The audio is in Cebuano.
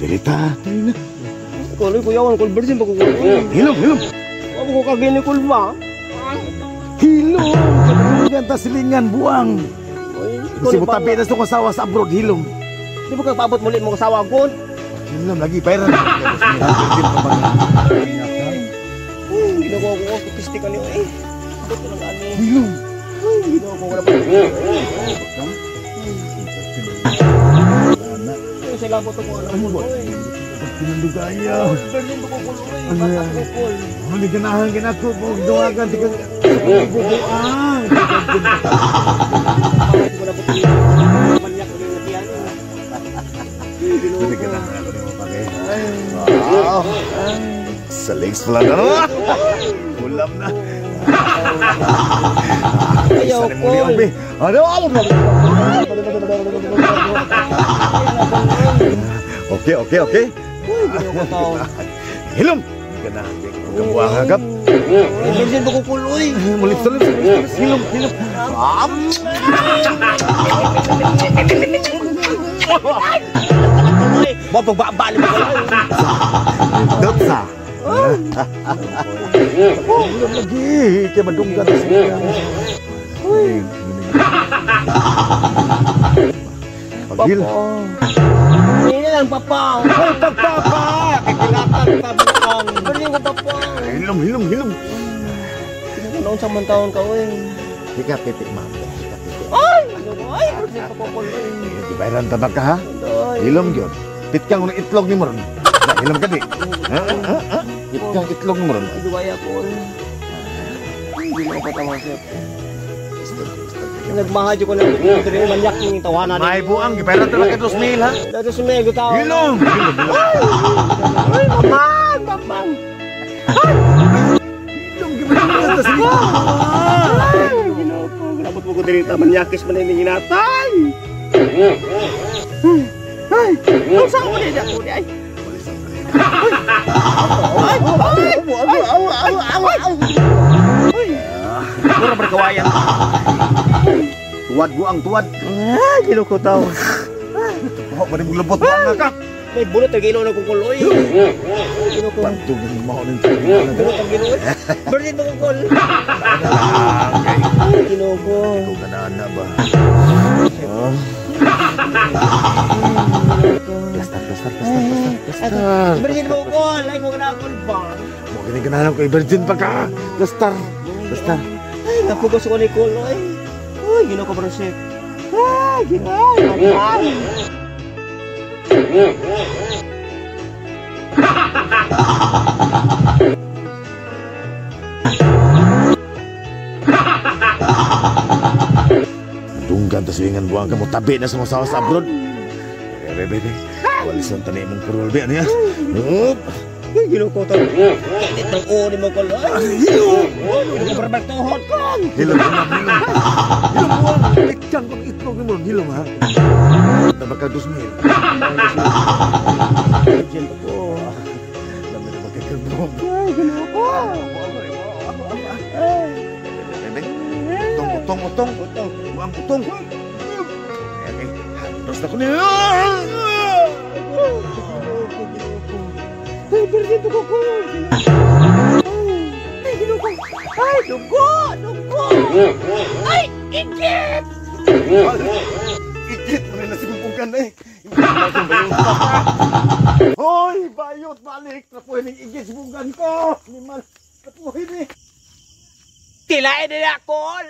Dili ta. Dili na. Kuloy kuyawan kol virgin pa ko kuloy. Hilom, hilom. Wa ko kagini kol ba? Hilom. Ganta silingan buang. Kasi mo tabi na sa kasawa sa abroad, hilom. Di ba ka paabot muli mo kasawa ko? Hilom lagi bayran. Ginagawa ko pisti ka niyo eh. Buto lang ani. Hilom. Ginagawa ko wala pa. Sila ko to ko ano mo. Pinandugaya. Virgin ko kuloy. Bata ko kol. Ano ganahan ginako mo duwagan ti kag bubuang. Manyak ko yung tiyan. Hindi ganahan ako nimo pake. Wow. Sa legs pala na. Ulam na. Ayaw ko. Ano? Okay, okay, okay. Hilom. Ganahan kay kabuang agap. Virgin ko kuloy. Mulit salim, hilom, hilom. Mo pagbabali mo ko. Dotsa. Hilom lagi kay madunggan sa siya. Paghil. Hindi lang papa. Ay, pagpapa! Kikilatan ta buang. Virgin ko papa. Hilom, hilom, hilom. Noon sa man taon ka oy. Ika pipi ma'am. Ika pipi. Ay, ay, virgin ko kuloy. Gibayran ta ba ka ha? Hilom gyud. Pitkang unang itlog ni mo ron. Hilom ka di. Ha? Ha? Pitkang itlog ni mo ron. Iduwaya ko. Hindi na ko patama siya. Nagmahadyo ko na diri manyak ning tawanan. May buang gibayran ta ba ka 2,000 ha? 2,000 gutaw. Hilom. Hilom. Ay, mamang, mamang. Hilom gibayran ta sa Ay, Ginoo ko. Labot mo ko diri ta manyakis man ning inatay. Ay, unsa ko ni ako ni ay. Ay, ay, ay, ay, ay. Mura berkawayan. Tuwad buang tuwad. Ah, Ginoo ko taw. Tuwa ba nimong lubot buang ka? May bunot ang ilo na kukuloy. Ginoo ko. Pantog ng mao ning tubig. Bunot ang ilo. Virgin mo kukol. Ginoo ko. Ikaw ganahan na ba? Plastar, plastar, plastar, plastar, plastar. Virgin mo kukol. Ay, mo ganahan ba? Mo gini ganahan ko virgin pa ka. Plastar, plastar. Ay, napugas ko ni kuloy. Ay, Ginoo ko brosek. Ay, ginoo. Ay. Dunggan tas wingan buang ka mo tabi na sa mga sawa sa abroad. Bebe, bebe. Walisan tani mong kurol be ano ya? Up. Ay, Ginoo ko to. Init ng ulo mo kuloy. Hilom. Ginoo ko bertuhod ko. Hilom, hilom, hilom. Hilom buang. Ikan kong itlog ni mo hilom ha. Taba ka 2,000. Virgin pa ko. Dami na magkakabong. Ay, Ginoo ko. Bebe, utong, utong, utong, utong. Buang utong. Okay, handos na ko niyo. Ay, virgin pa ko kuloy. Ay, Ginoo ko. Ay, dugo, dugo. Ay, ikit. Ikit mo na sigumpugan eh. Hoy, bayot balik. Trapuhin ang igit sa ko. Nimal, trapuhin eh. Tilain nila, kol.